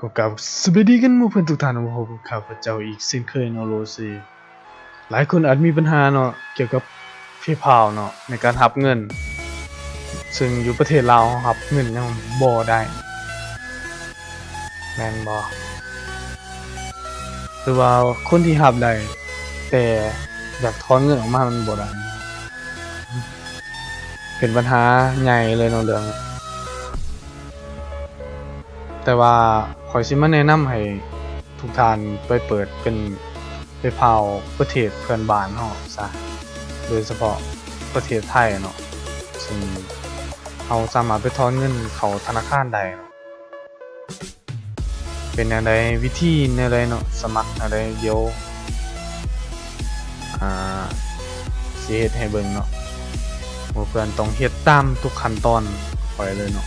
ກໍກາບສະບາຍດີກັນໝູ່ເພື່ອນທຸກທ່ານ, ມາພົບກັບຂ້າພະເຈົ້າອີກເຊັ່ນເຄີຍເນາະ ໂລເຊ. ຫຼາຍຄົນອາດມີບັນຫາເນາະ ກ່ຽວກັບ PayPal ເນາະ ໃນການຮັບເງິນ, ເຊິ່ງຢູ່ປະເທດລາວເຮົາຮັບເງິນຍັງບໍ່ໄດ້ ແມ່ນບໍ່? ຫຼືວ່າຄົນທີ່ຮັບໄດ້ ແຕ່ຢາກຖອນເງິນອອກມາມັນບໍ່ໄດ້ ເປັນບັນຫາໃຫຍ່ເລີຍເນາະເລື່ອງ ແຕ່ວ່າຂ້ອຍຊິມາແນະນຳໃຫ້ທຸກທ່ານໄປເປີດເປັນ PayPal ປະເທດເພື່ອນບ້ານເຮົາຊະ ໂດຍສະເພາະປະເທດໄທເນາະ ເຊິ່ງເຮົາສາມາດໄປຖອນເງິນເຂົ້າທະນາຄານໄດ້ເນາະ. ເປັນແນວໃດ ວິທີແນວໃດເນາະ ສະໝັກແນວໃດ ດຽວ ອ່າ ຊິເຮັດໃຫ້ເບິ່ງເນາະ ໝູ່ເພື່ອນຕ້ອງເຮັດຕາມທຸກຂັ້ນຕອນຂ້ອຍເລີຍເນາະ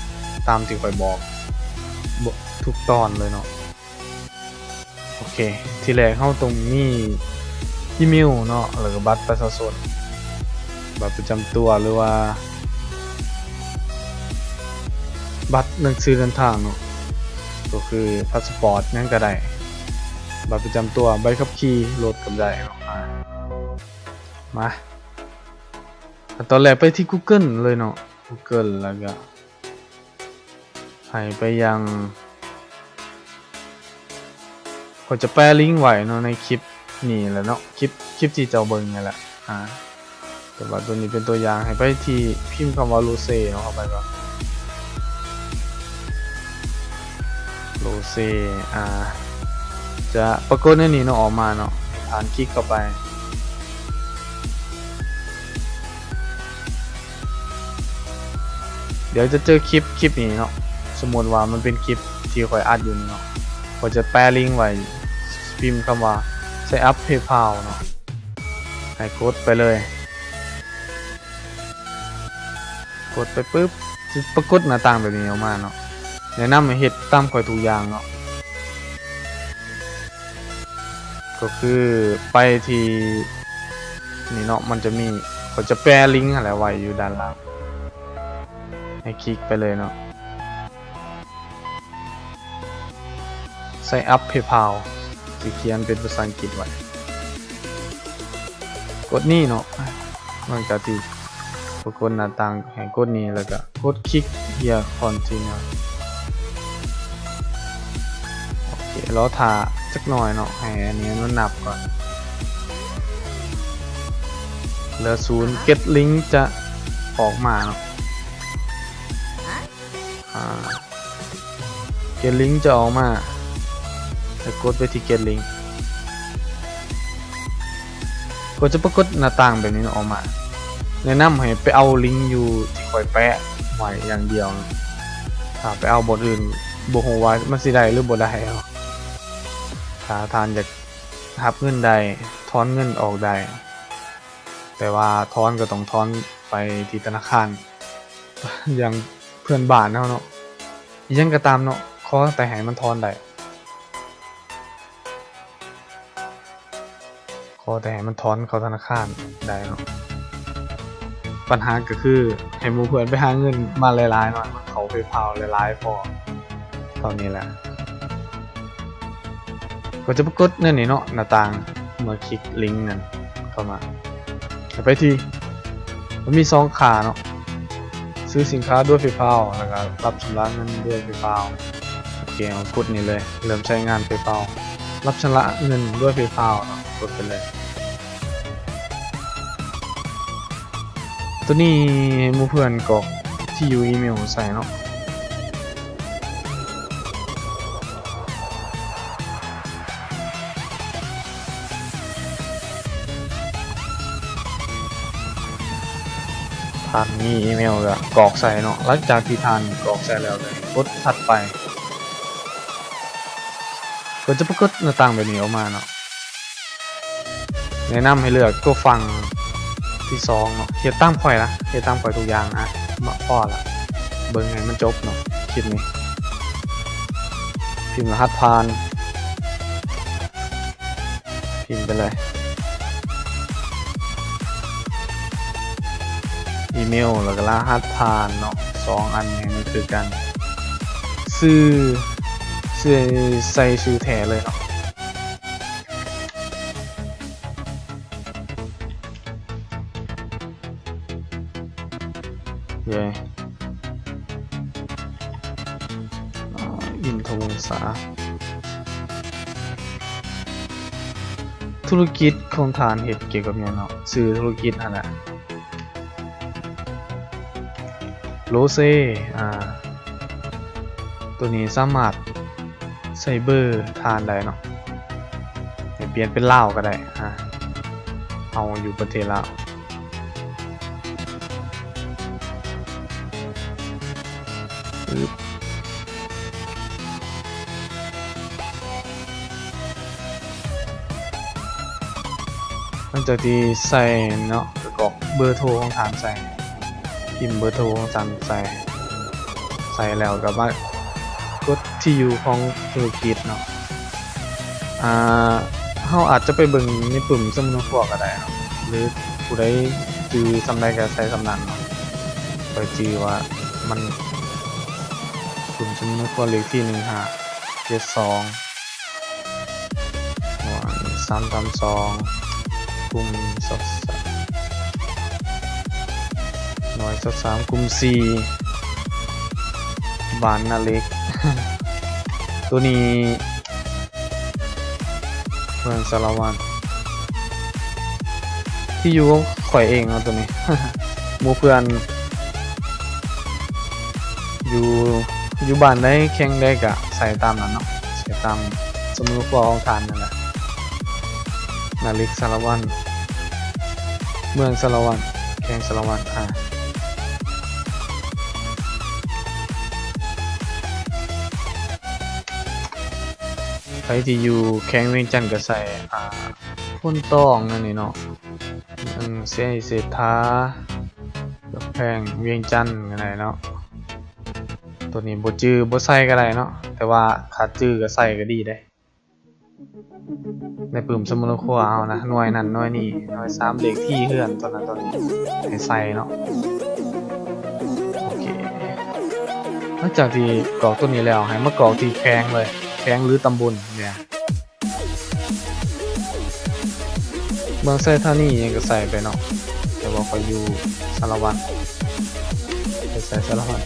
ຕາມທີ່ຂ້ອຍບອກ ບ- ທຸກຕອນເລີຍເນາະ. ໂອເຄ ທີແລກເຮົາຕ້ອງມີອີເມວເນາະ ແລ້ວກໍບັດປະຊາຊົນ ບັດປະຈຳຕົວ ຫຼືວ່າບັດໜັງສືເດີນທາງເນາະ ກໍຄືພາສປອດຫຍັງກໍໄດ້ ບັດປະຈຳຕົວ ໃບຂັບຂີ່ລົດກໍໄດ້ເນາະ. ມາ ຂັ້ນຕອນແລກໄປທີ່ Google ເລີຍເນາະ Google ແລ້ວກໍ ໃຫ້ໄປຍັງ ຂ້ອຍຈະແປລິງໄວ້ເນາະ ໃນຄລິບນີ້ແຫຼະເນາະ ຄລິບ ຄລິບທີ່ເຈົ້າເບິ່ງນີ້ແຫຼະ ອາ ແຕ່ວ່າຕົວນີ້ເປັນຕົວຢ່າງ ໃຫ້ໄປທີ່ ພິມຄຳວ່າ ໂລເຊ ເນາະ ເຂົ້າໄປກ່ອນ ໂລເຊ ອາ ຈະປາກົດໃນນີ້ເນາະ ອອກມາເນາະ ໃຫ້ທ່ານຄລິກເຂົ້າໄປ. ດຽວຈະເຈີຄລິບ ຄລິບນີ້ເນາະ ສົມມຸດວ່າມັນເປັນຄລິບທີ່ຂ້ອຍອັດຢູ່ນີ້ເນາະ ຂ້ອຍຈະແປລິງໄວ້ ພິມຄຳວ່າ Sign up PayPal ເນາະ ໃຫ້ກົດໄປເລີຍ ກົດໄປປຶບ ຈະປາກົດໜ້າຕ່າງແບບນີ້ອອກມາເນາະ ແນະນຳໃຫ້ເຮັດຕາມຂ້ອຍທຸກຢ່າງເນາະ. ກໍຄືໄປທີ່ນີ້ເນາະ ມັນຈະມີ ເຂົາຈະແປລິງຫັ້ນແຫຼະໄວ້ຢູ່ດ້ານລ່າງ ໃຫ້ຄລິກໄປເລີຍເນາະ Sign up PayPal ຊິຂຽນເປັນພາສາອັງກິດໄວ້ ກົດນີ້ເນາະ ຫຼັງຈາກທີ່ ປາກົດໜ້າຕ່າງ ໃຫ້ກົດນີ້ ແລ້ວກໍກົດຄລິກ Here Continue ໂອເຄ ລໍຖ້າຈັກໜ້ອຍເນາະ ໃຫ້ອັນນີ້ມັນນັບກ່ອນ ເຫຼືອສູນ Get Link ຈະອອກມາເນາະ ອາ Get Link ຈະອອກມາ ໃຫ້ກົດໄປທີ່ Get Link ກໍຈະປາກົດໜ້າຕ່າງແບບນີ້ເນາະ ອອກມາ ແນະນຳໃຫ້ໄປເອົາລິງຢູ່ທີ່ຂ້ອຍແປະໄວ້ຢ່າງດຽວ ຖ້າໄປເອົາບ່ອນອື່ນ ບໍ່ຮູ້ວ່າມັນຊິໄດ້ ຫຼື ບໍ່ໄດ້ເນາະ. ຖ້າທ່ານຢາກຮັບເງິນໄດ້ ຖອນເງິນອອກໄດ້ ແຕ່ວ່າຖອນກໍຕ້ອງຖອນໄປທີ່ທະນາຄານ ຢ່າງເພື່ອນບ້ານເຮົາເນາະ ອີ່ຫຍັງກໍຕາມເນາະ ຂໍແຕ່ໃຫ້ມັນຖອນໄດ້ ຂໍແຕ່ໃຫ້ມັນຖອນເຂົ້າທະນາຄານໄດ້ເນາະ. ບັນຫາກໍຄືໃຫ້ໝູ່ເພື່ອນໄປຫາເງິນມາຫຼາຍໆເນາະ ໃຫ້ມັນເຂົ້າ PayPal ຫຼາຍໆພໍ ເທົ່ານີ້ແຫຼະ. ກໍຈະປາກົດແນວນີ້ເນາະ ໜ້າຕ່າງ ເມື່ອຄລິກລິງນັ້ນເຂົ້າມາ ແລ້ວໄປທີ່ ມັນມີສອງຂ້າເນາະ ຊື້ສິນຄ້າດ້ວຍ PayPal ແລ້ວກໍຮັບຊຳລະເງິນດ້ວຍ PayPal. ໂອເຄ ເຮົາກົດນີ້ເລີຍ ເລີ່ມໃຊ້ງານ PayPal ຮັບຊຳລະເງິນດ້ວຍ PayPal ເນາະ ກົດໄປເລີຍ. ຕົວນີ້ໃຫ້ໝູ່ເພື່ອນກອກທີ່ຢູ່ອີເມວໃສ່ເນາະ. ທ່ານມີອີເມວກໍກອກໃສ່ເນາະ. ຫຼັງຈາກທີ່ທ່ານກອກໃສ່ແລ້ວ ກໍກົດຖັດໄປ ກໍຈະປາກົດໜ້າຕ່າງແບບນີ້ອອກມາເນາະ. ແນະນຳໃຫ້ເລືອກຕົວຝັ່ງທີສອງເນາະ. ເຮັດຕາມຂ້ອຍນະ ເຮັດຕາມຂ້ອຍທຸກຢ່າງ. ອະ ມາພໍລະ ເບິ່ງໃຫ້ມັນຈົບເນາະ ຄລິບນີ້. ພິມລະຫັດຜ່ານ ພິມໄປເລີຍ ອີເມວ ແລ້ວກໍລະຫັດຜ່ານເນາະ ສອງອັນໃຫ້ມັນຄືກັນ. ຊື່ ເຊ ຄືໃສ່ຊື່ແທ້ເລີຍເນາະ. ເຢ້ ອາ ອິນທະວົງສາ. ທຸລະກິດຂອງທ່ານເຮັດກ່ຽວກັບຫຍັງເນາະ? ຊື່ທຸລະກິດຫັ້ນແຫຼະ. ໂລເຊ ອາ ໂຕນີ້ສາມາດໃສ່ເບີທ່ານໄດ້ເນາະ, ໃຫ້ປ່ຽນເປັນລາວກໍໄດ້. ອາ ເຮົາຢູ່ປະເທດລາວ. ຫຼັງຈາກທີ່ໃສ່ເນາະ ກໍກອກເບີໂທຂອງທ່ານໃສ່, ພິມເບີໂທຂອງທ່ານໃສ່, ໃສ່ແລ້ວກໍມາກົດທີ່ຢູ່ຂອງທຸລະກິດເນາະ. ອາ ເຮົາອາດຈະໄປເບິ່ງໃນປຶ້ມສຳມະໂນຄົວກໍໄດ້ເນາະ ຫຼືຜູ້ໃດຈື່ສ່ຳໃດກໍໃສ່ສ່ຳນັ້ນເນາະ. ຂ້ອຍຈື່ວ່າມັນປຶ້ມສຳມະໂນຄົວເລກທີໜຶ່ງຫ້າເຈັດສອງ ໜ່ວຍສາມສາມສອງ ກຸ່ມຊາວສາມ ໜ່ວຍຊາວສາມ ກຸ່ມສີ່ ບ້ານນາເຫຼັກ. ໂຕນີ້ ເມືອງສາລະວັນ ທີ່ຢູ່ຂອງຂ້ອຍເອງເນາະ ໂຕນີ້. ໝູ່ເພື່ອນຢູ່ ຢູ່ບ້ານໃດແຂວງໃດກະໃສ່ຕາມນັ້ນເນາະ, ໃສ່ຕາມສຳມະໂນຄົວຂອງທ່ານນັ້ນແຫຼະ. ນາເຫຼັກສາລະວັນ ເມືອງສາລະວັນ ແຂວງສາລະວັນ. ອາ ໃຜທີ່ຢູ່ແຂວງວຽງຈັນກໍໃສ່ ອາ ໂພນຕອງ ແນວນີ້ເນາະ, ເອີ ເສ ເສດຖາ ກຳແພງ ວຽງຈັນກໍໄດ້ເນາະ. ໂຕນີ້ບໍ່ຈື່ ບໍ່ໃສ່ກໍໄດ້ເນາະ, ແຕ່ວ່າຖ້າຈື່ກໍໃສ່ກໍດີເດ້. ໃນປຶ້ມສຳມະໂນຄົວເຮົານະ ໜ່ວຍນັ້ນໜ່ວຍນີ້ ໜ່ວຍສາມ ເລກທີ່ເຮືອນ ໂຕນັ້ນໂຕນີ້ ໃຫ້ໃສ່ເນາະ. ໂອເຄ ຫຼັງຈາກທີ່ກອກໂຕນີ້ແລ້ວ ໃຫ້ມາກອກທີ່ແຂວງເລີຍ, ແຂວງ ຫຼື ຕຳບົນເນຍ. ເມືອງໄຊທານີຫຍັງກໍໃສ່ໄປເນາະ, ແຕ່ວ່າຂ້ອຍຢູ່ສາລະວັນ ໄປໃສ່ສາລະວັນ.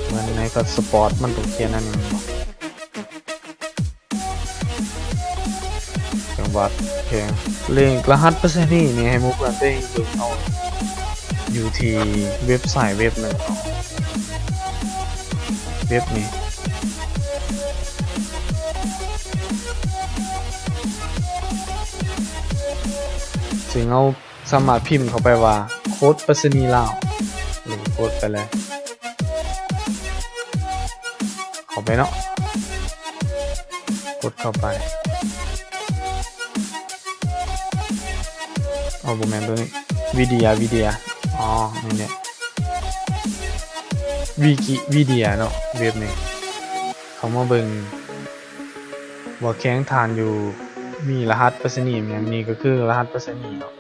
ເໝືອນໃນພາສປອດມັນຕ້ອງຂຽນອັນນີ້ແມ່ນບໍ່? ຈັງຫວັດ ແຂວງ ເລກລະຫັດໄປສະນີນີ້ໃຫ້ໝູ່ເພື່ອນຕົວເອງເບິ່ງເອົາ ຢູ່ທີ່ເວັບໄຊເວັບໜຶ່ງເນາະ, ເວັບນີ້ ເຊິ່ງເຮົາ ສາມາດພິມເຂົ້າໄປວ່າ ໂຄດໄປສະນີລາວ ຫຼື ກົດໄປເລີຍ ເຂົ້າໄປເນາະ ກົດເຂົ້າໄປ. ເອົາ ບໍ່ແມ່ນໂຕນີ້ ວິທະຍາວິທະຍາ ອໍ ນີ້ແຫຼະ ວິກິວິທະຍາເນາະ ເວັບນີ້ ເຂົ້າມາເບິ່ງວ່າແຂວງທ່ານຢູ່ ມີລະຫັດໄປສະນີຫຍັງ, ນີ້ກໍຄືລະຫັດໄປສະນີເນາະ.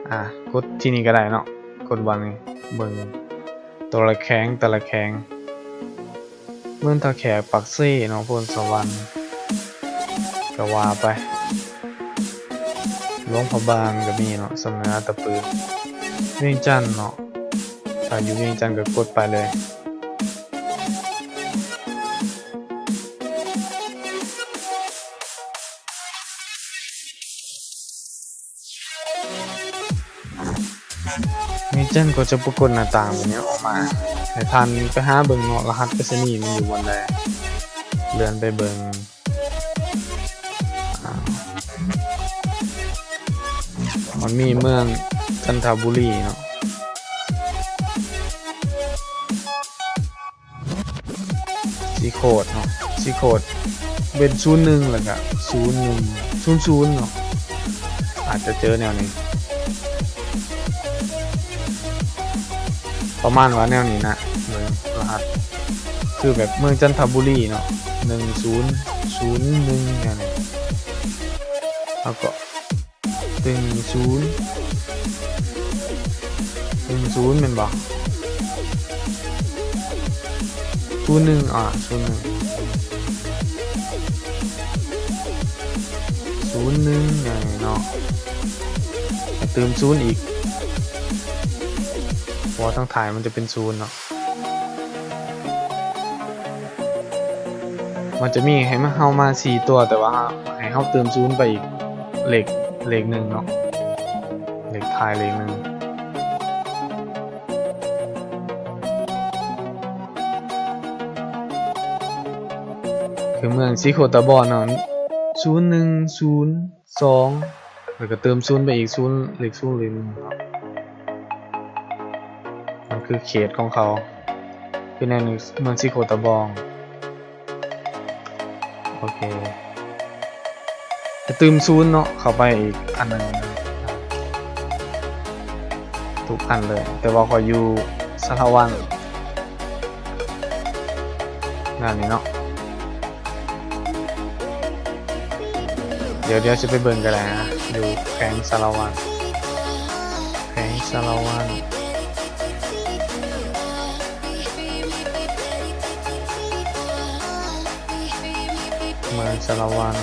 ອາ ກົດທີ່ນີ້ກໍໄດ້ເນາະ, ກົດວ່ານີ້ ເບິ່ງແຕ່ລະແຂວງ ແຕ່ລະແຂວງ ເມືອງທ່າແຂກ ປາກເຊເນາະ, ໂພນສະຫວັນ ກໍວ່າໄປ, ຫຼວງພະບາງກໍມີເນາະ, ສຳເໜືອ ອັດຕະປື, ວຽງຈັນເນາະ, ຖ້າຢູ່ວຽງຈັນກໍກົດໄປເລີຍ. ວຽງຈັນກໍຈະປາກົດໜ້າຕ່າງແບບນີ້ອອກມາ ໃຫ້ທ່ານໄປຫາເບິ່ງເນາະ, ລະຫັດໄປສະນີມັນຢູ່ບ່ອນໃດ, ເລື່ອນໄປເບິ່ງ. ອາ ມັນມີເມືອງຈັນທະບູລີເນາະ. ຊີໂຄດເນາະ, ຊີໂຄດເປັນສູນໜຶ່ງ ແລ້ວກະສູນໜຶ່ງສູນສູນເນາະ, ອາດຈະເຈີແນວນີ້ ປະມານວ່າແນວນີ້ນະ, ເບິ່ງລະຫັດ ຄືແບບເມືອງຈັນທະບູລີເນາະ ໜຶ່ງສູນສູນໜຶ່ງ ແນວນີ້. ແລ້ວກໍ ເຕີມສູນ ເຕີມສູນແມ່ນບໍ່? ສູນໜຶ່ງ ອາ ສູນໜຶ່ງ ສູນໜຶ່ງ ຫຍັງນີ້ເນາະ ແລ້ວເຕີມສູນອີກ ເພາະວ່າທາງທ້າຍມັນຈະເປັນສູນເນາະ. ມັນຈະມີໃຫ້ມາ ເຮົາມາສີ່ຕົວ ແຕ່ວ່າໃຫ້ເຮົາເຕີມສູນໄປອີກເລກ ເລກໜຶ່ງເນາະ ເລກທ້າຍເລກໜຶ່ງ ຄືເມືອງສີໂຄດຕະບອງເນາະ ສູນໜຶ່ງ ສູນ ສອງ ແລ້ວກໍເຕີມສູນໄປອີກ ສູນ ເລກສູນເລກໜຶ່ງເນາະ ມັນຄືເຂດຂອງເຂົາ ຄືໃນເມືອງສີໂຄດຕະບອງ. ໂອເຄ ຈະຕື່ມສູນເນາະ ເຂົ້າໄປອີກອັນໜຶ່ງ ທຸກອັນເລີຍ ແຕ່ວ່າຂ້ອຍຢູ່ສາລະວັນ ງານນີ້ເນາະ. ດຽວ ດຽວຊິໄປເບິ່ງກໍໄດ້ນະ ຢູ່ແຂວງສາລະວັນ ແຂວງສາລະວັນ ເມືອງສາລະວັນ.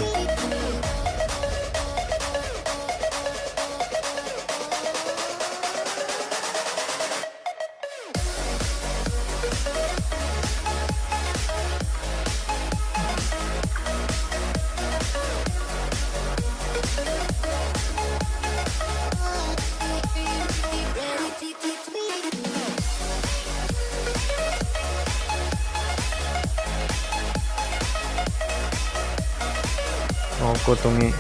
ອໍ ກົດຕົງນີ້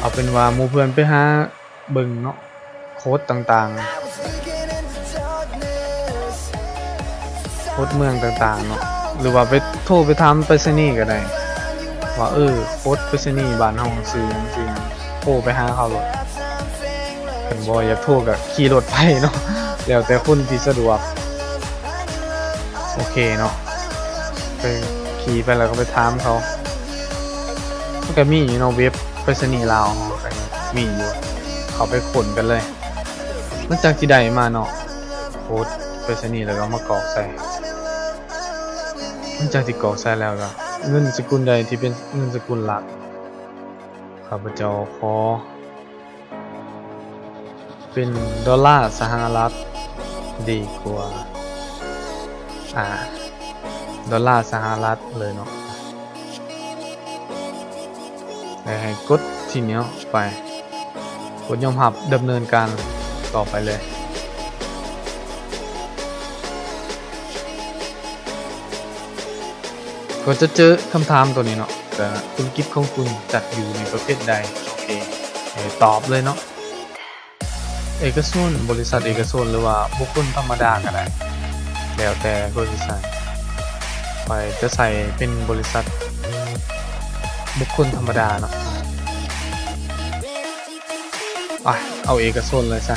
ເອົາເປັນວ່າໝູ່ເພື່ອນໄປຫາເບິ່ງເນາະ ໂຄດຕ່າງໆ ໂຄດເມືອງຕ່າງໆເນາະ ຫຼືວ່າໄປໂທໄປຖາມໄປສະນີກໍໄດ້ ວ່າ ເອີ ໂຄດໄປສະນີບ້ານເຮົາຊື່ຫຍັງ ຊື່ຫຍັງ ໂທໄປຫາເຂົາໂລດ. ຄັນບໍ່ຢາກໂທກໍຂີ່ລົດໄປເນາະ ແລ້ວແຕ່ຄົນທີ່ສະດວກ. ໂອເຄເນາະ ໄປຂີ່ໄປແລ້ວກໍໄປຖາມເຂົາ. ມັນກໍມີຢູ່ເນາະ ເວັບໄປສະນີລາວ ເຮົາກໍມີຢູ່ ເຂົ້າໄປຄົ້ນກັນເລີຍ. ຫຼັງຈາກທີ່ໄດ້ມາເນາະ ໂຄດໄປສະນີ ແລ້ວກໍເອົາມາກອກໃສ່. ຫຼັງຈາກທີ່ກອກໃສ່ແລ້ວ ກໍເງິນສະກຸນໃດທີ່ເປັນເງິນສະກຸນຫຼັກ ຂ້າພະເຈົ້າຂໍ ເປັນໂດລາສະຫະລັດດີກວ່າ ອາ ໂດລາສະຫະລັດເລີຍເນາະ ແລ້ວໃຫ້ກົດທີ່ນີ້ເນາະ ໄປ ກົດຍອມຮັບ ດຳເນີນການຕໍ່ໄປເລີຍ. ກໍຈະເຈີຄຳຖາມຕົວນີ້ເນາະ ກະທຸລະກິດຂອງຄຸນຈັດຢູ່ໃນປະເພດໃດ? ໂອເຄ ໃຫ້ຕອບເລີຍເນາະ ເອກະຊົນ, ບໍລິສັດເອກະຊົນ ຫຼືວ່າບຸກຄົນທຳມະດາກໍໄດ້ ແລ້ວແຕ່ຄົນຊິໃສ່. ຂ້ອຍຈະໃສ່ເປັນບໍລິສັດບຸກຄົນທຳມະດາເນາະ. ອ່ະ ເອົາເອກະຊົນເລີຍຊະ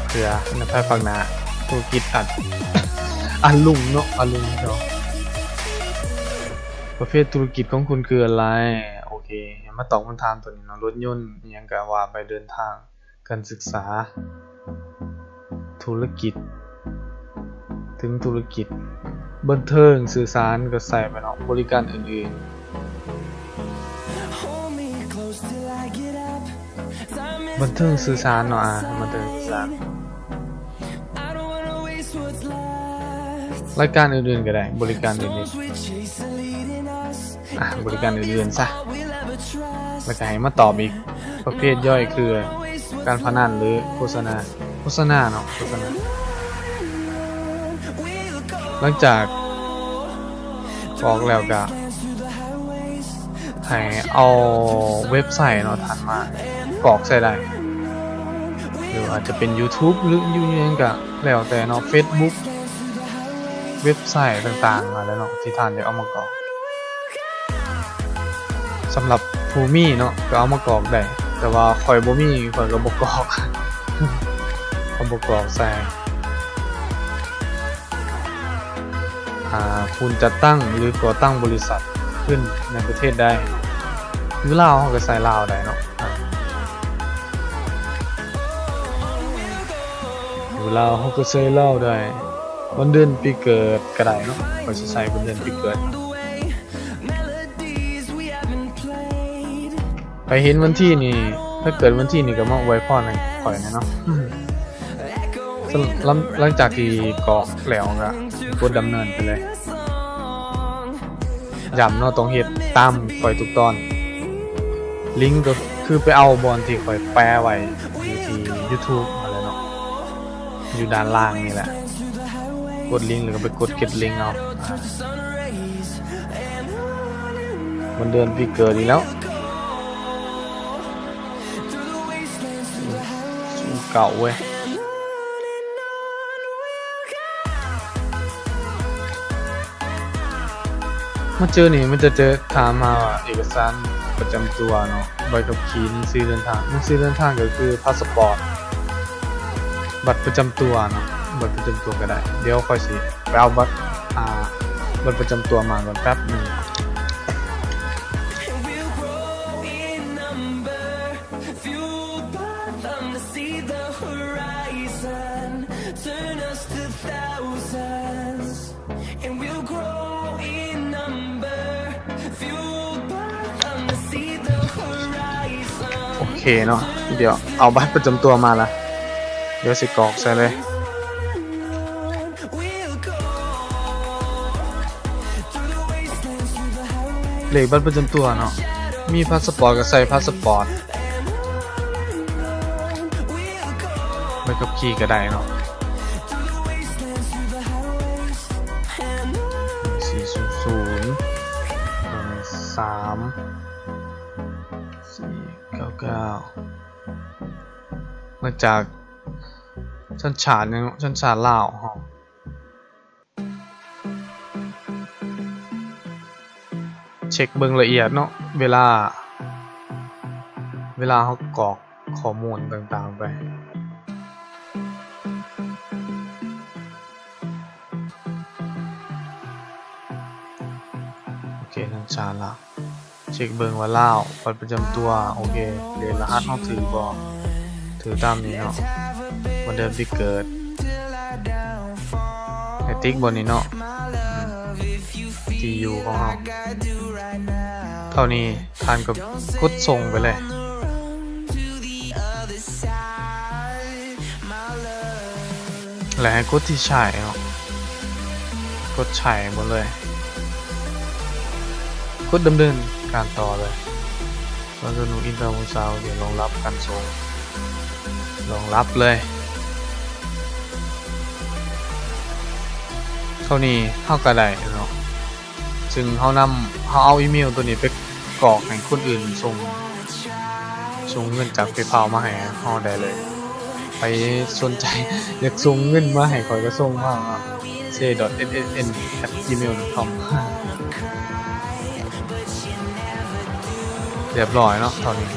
ເພື່ອໃນພາຍພາກໜ້າ ທຸລະກິດອາດ ອາດຮຸ່ງເນາະ ອາດຮຸ່ງເນາະ. ປະເພດທຸລະກິດຂອງຄຸນຄືອະໄລ? ໂອເຄ ມາຕອບຄຳຖາມຕົວນີ້ເນາະ ລົດຍົນ ອີ່ຫຍັງກໍວ່າໄປ ເດີນທາງ ການສຶກສາ ທຸລະກິດ ເຖິງທຸລະກິດ ບັນເທີງ ສື່ສານ ກໍໃສ່ໄປເນາະ ບໍລິການອື່ນໆ ບັນເທີງ ສື່ສານເນາະ ອາ ບັນເທີງ ສື່ສານ ລາຍການອື່ນໆກໍໄດ້ ບໍລິການອື່ນໆ. ອ່ະ ບໍລິການອື່ນໆຊະ ແລ້ວກໍໃຫ້ມາຕອບອີກ ປະເພດຍ່ອຍຄືການພະນັນ ຫຼື ໂຄສະນາ ໂຄສະນາເນາະ ໂຄສະນາ. ຫຼັງຈາກກອກແລ້ວກໍໃຫ້ເອົາເວັບໄຊເນາະ ທ່ານມາກອກໃສ່ໄດ້ ຫຼືອາດຈະເປັນຢູທູບ ຫຼືຢູ່ຫຍັງກໍແລ້ວແຕ່ເນາະ ເຟສບຸກ ເວັບໄຊຕ່າງໆຫັ້ນແຫຼະເນາະ ທີ່ທ່ານຢາກເອົາມາກອກ. ສຳລັບຜູ້ມີເນາະ ກໍເອົາມາກອກໄດ້ ແຕ່ວ່າຂ້ອຍບໍ່ມີ ຂ້ອຍກໍບໍ່ກອກ. ເຂົາບໍ່ກອກໃສ່ ອາ ຜູ້ຈັດຕັ້ງ ຫຼື ກໍ່ຕັ້ງບໍລິສັດຂຶ້ນໃນປະເທດໃດ. ຢູ່ລາວເຮົາກໍໃສ່ລາວໄດ້ເນາະ ອາ ຢູ່ລາວເຮົາກໍໃສ່ລາວໄດ້. ວັນເດືອນປີເກີດກໍໄດ້ເນາະ ຂ້ອຍຊິໃສ່ວັນເດືອນປີເກີດ. ໃຜເຫັນວັນທີນີ້ ໃຜເກີດວັນທີນີ້ກໍມາອວຍພອນໃຫ້ຂ້ອຍແດ່ເນາະ. ຫຼັງ ຫຼັງຈາກທີ່ກອກແລ້ວກໍກົດດຳເນີນໄປເລີຍ. ຢ້ຳເນາະ ຕ້ອງເຮັດຕາມຂ້ອຍທຸກຕອນ. ລິງກໍຄືໄປເອົາບ່ອນທີ່ຂ້ອຍແປະໄວ້ຢູ່ທີ່ YouTube ຫັ້ນແຫຼະເນາະ. ຢູ່ດ້ານລ່າງນີ້ແຫຼະ ກົດລິງ ແລ້ວກໍໄປກົດເກັບລິງເອົາ. ວັນເດືອນປີເກີດອີກແລ້ວ ສູນເກົ້າເວີຍ. ມາເຈີນີ້ມັນຈະເຈີ ຖາມຫາເອກະສານປະຈຳຕົວເນາະ ໃບຂັບຂີ່, ໜັງສືເດີນທາງ. ໜັງສືເດີນທາງກໍຄືພາສະປອດ, ບັດປະຈຳຕົວເນາະ, ບັດປະຈຳຕົວກໍໄດ້. ດຽວຂ້ອຍຊິໄປເອົາບັດ ອາ ບັດປະຈຳຕົວມາກ່ອນແປັບໜຶ່ງ. And we'll grow in number, fueled by the seed, the horizon. ໂອເຄເນາະ, ດຽວເອົາບັດປະຈຳຕົວມາລະ, ດຽວຊິກອກໃສ່ເລີຍ. We'll go. ເລກບັດປະຈຳຕົວເນາະ, ມີພາສະປອດກໍໃສ່ພາສະປອດ, ໃບຂັບຂີ່ກໍໄດ້ເນາະ. ສີ່ສູນສູນ ສາມ ສີ່ເກົ້າເກົ້າ. ມາຈາກສັນຊາດຫຍັງເນາະ, ສັນຊາດລາວເຮົາ. ເຊັກເບິ່ງລະອຽດເນາະ ເວລາ ເວລາເຮົາກອກຂໍ້ມູນຕ່າງໆໄປ. ໂອເຄ ສັນຊາດລາວ. ເຊັກເບິ່ງວ່າລາວ ບັດປະຈຳຕົວ ໂອເຄ ເລກລະຫັດເຮົາຖືກບໍ່? ຖືກຕາມນີ້ເນາະ, ວັນເດືອນປີເກີດ ໃຫ້ຕິກບ່ອນນີ້ເນາະ, ທີ່ຢູ່ຂອງເຮົາ. ເທົ່ານີ້ທ່ານກໍກົດສົ່ງໄປເລີຍ. ແລະ ໃຫ້ກົດທີ່ໃຊ້ເນາະ, ກົດໃຊ້ໝົດເລີຍ, ກົດດຳເນີນການຕໍ່ເລີຍ. ສະໜັບສະໜູນອິນເຕີເນດ ໂອເຄ ລອງຮັບການສົ່ງ, ລອງຮັບເລີຍ. ເທົ່ານີ້ເຮົາກໍໄດ້ເນາະ. ຊຶ່ງເຮົານຳ ເຮົາເອົາອີເມວໂຕນີ້ໄປກອກໃຫ້ຄົນອື່ນສົ່ງ ສົ່ງເງິນຈາກ PayPal ມາໃຫ້ເຮົາໄດ້ເລີຍ. ໃຜສົນໃຈຢາກສົ່ງເງິນມາໃຫ້ຂ້ອຍກໍສົ່ງມາ ເຊ ດອດ ເອສ ເອສ ເອັນ ແອັດ ຈີເມວ ດອດ ຄອມ. ຮຽບຮ້ອຍເນາະ ເທົ່ານີ້.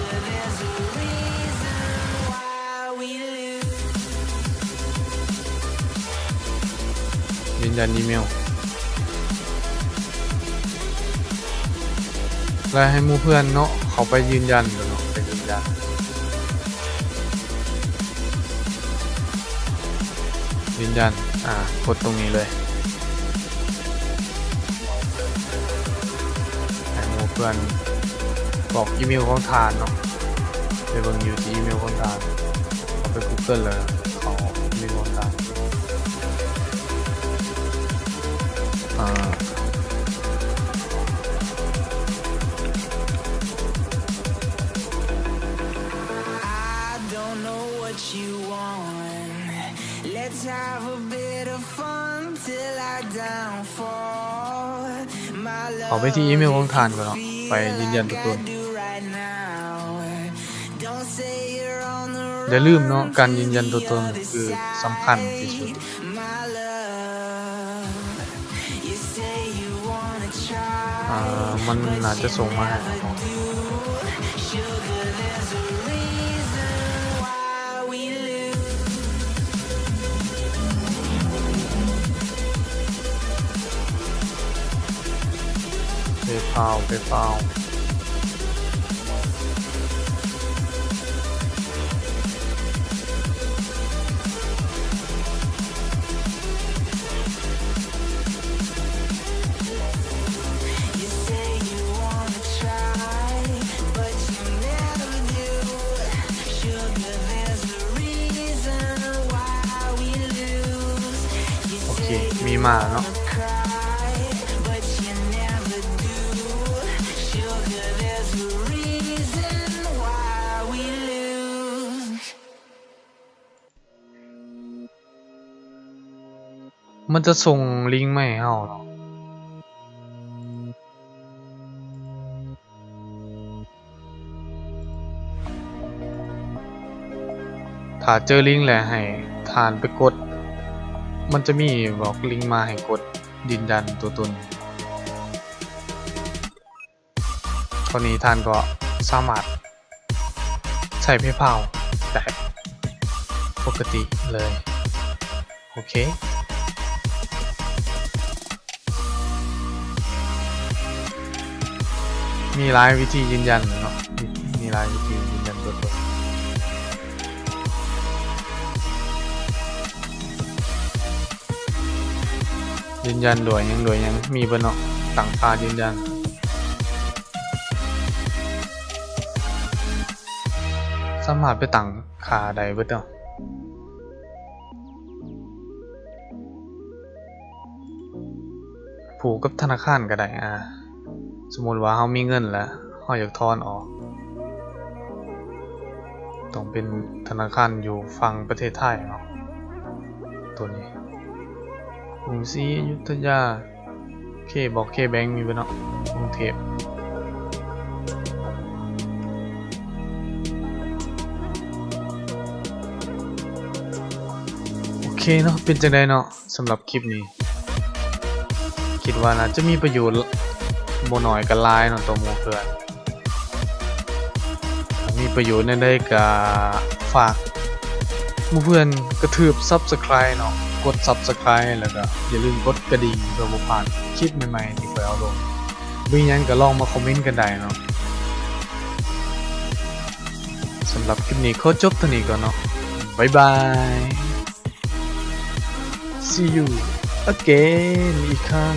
ຢືນຢັນອີເມວ ແລະ ໃຫ້ໝູ່ເພື່ອນເນາະ ເຂົ້າໄປຢືນຢັນເນາະ, ໄປຢືນຢັນ ຢືນຢັນ ອາ ກົດຕົງນີ້ເລີຍ. ໃຫ້ໝູ່ເພື່ອນກອກອີເມວຂອງທ່ານເນາະ, ໄປເບິ່ງຢູ່ທີ່ອີເມວຂອງທ່ານ, ເຂົ້າໄປ Google ແລ້ວເຂົ້າອີເມວຂອງທ່ານ. ອາ I don't know what you want. Let's have a bit of fun till I downfall. ເຂົ້າໄປທີ່ອີເມວຂອງທ່ານກ່ອນເນາະ, ໄປຢືນຢັນຕົວຕົນ. ຢ່າລືມເນາະ, ການຢືນຢັນຕົວຕົນຄືສຳຄັນທີ່ສຸດ. ອາ ມັນໜ້າຈະສົ່ງມາໃຫ້. ໂອ ຟ້າວ ໄປຟ້າວ. ໂອເຄ ມີມາແລ້ວເນາະ. ມັນຈະສົ່ງລິງມາໃຫ້ເຮົາເນາະ. ຖ້າເຈີລິງແລ້ວໃຫ້ທ່ານໄປກົດ ມັນຈະມີບອກລິງມາໃຫ້ກົດຢືນຢັນຕົວຕົນ. ເທົ່ານີ້ທ່ານກໍສາມາດໃຊ້ PayPal ໄດ້ປົກກະຕິເລີຍ. ໂອເຄ ມີຫຼາຍວິທີຢືນຢັນເນາະ ມີຫຼາຍວິທີຢືນຢັນຕົວຕົນ. ຢືນຢັນດ້ວຍຫຍັງດ້ວຍຫຍັງ ມີເບິດເນາະ ຕັ້ງຄ່າຢືນຢັນ. ສາມາດໄປຕັ້ງຄ່າໄດ້ເບິດເນາະ ຜູກກັບທະນາຄານກໍໄດ້. ອາ ສົມມຸດວ່າເຮົາມີເງິນແລ້ວ ເຮົາຢາກຖອນອອກ ຕ້ອງເປັນທະນາຄານຢູ່ຝັ່ງປະເທດໄທເນາະ ໂຕນີ້ ກຸງສຣີອະຍຸດທະຍາ. ໂອເຄ ບອກ K-Bank ມີເບິດເນາະ ກຸງເທບ. ໂອເຄເນາະ ເປັນຈັ່ງໃດເນາະ ສຳລັບຄລິບນີ້? ຄິດວ່າໜ້າຈະມີປະໂຫຍດບໍ່ໜ້ອຍກໍຫຼາຍເນາະ ຕໍ່ໝູ່ເພື່ອນ. ຖ້າມີປະໂຫຍດແນວໃດກໍຝາກໝູ່ເພື່ອນກະທືບ Subscribe ເນາະ ກົດ Subscribe ແລ້ວກໍຢ່າລືມກົດກະດິ່ງເພື່ອບໍ່ພາດຄລິບໃໝ່ໆທີ່ຂ້ອຍເອົາລົງ. ມີຫຍັງກໍລອງມາຄອມເມັນກັນໄດ້ເນາະ. ສຳລັບຄລິບນີ້ຂໍຈົບເທົ່ານີ້ກ່ອນເນາະ. ບາຍບາຍ. See you again ອີກຄັ້ງ.